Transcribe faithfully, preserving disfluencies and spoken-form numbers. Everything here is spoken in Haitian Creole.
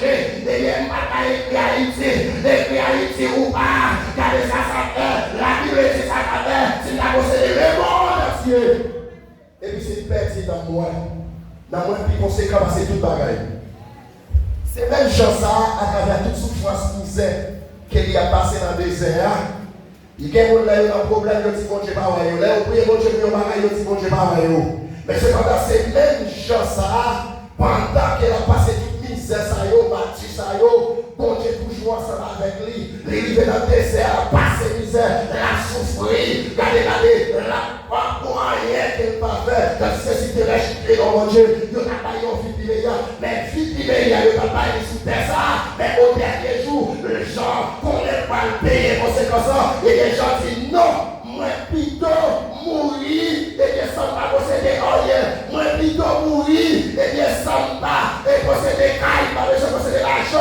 Ebyen, m pa t ka ekri Ayiti. Ekri Ayiti ou pa. Gade sa sa fè. Labib di sa sa fè. Si m ta posede lemonn antye. Epi si m pèdi nanm mwen, nanm mwen pi konsekan pase tout bagay. Se menm jan sa a, atravè tout soufrans, mizè ke li ap pase nan dezè a, li gen moun lè yo nan pwoblèm, yo di Bondye pa wè yo. Lè yo priye Bondye pou yon bagay, yo di Bondye pa wè yo. Men sepandan, se menm jan sa a, pandan ke l ap pase tout mizè sa yo, bati sa yo, Bondye toujou ansanm avèk li. Li rive nan dezè a, l ap pase mizè, l ap soufri. Gade, gade, l ap pa gon anyen ke l pa fè. Tandiske si te rejte non Bondye, yo t ap bay yon vi pi meyè. Men vi pi meyè yo t ap bay li sou tè sa a, men o dènye jou, jan konnen l pral peye konsekans lan, ebyen, Jan di, non, mwen pito mouri, ebyen, san m pa posede anyen. Mwen pito mouri, ebyen, san m pa, e, posede kay, m pa bezwen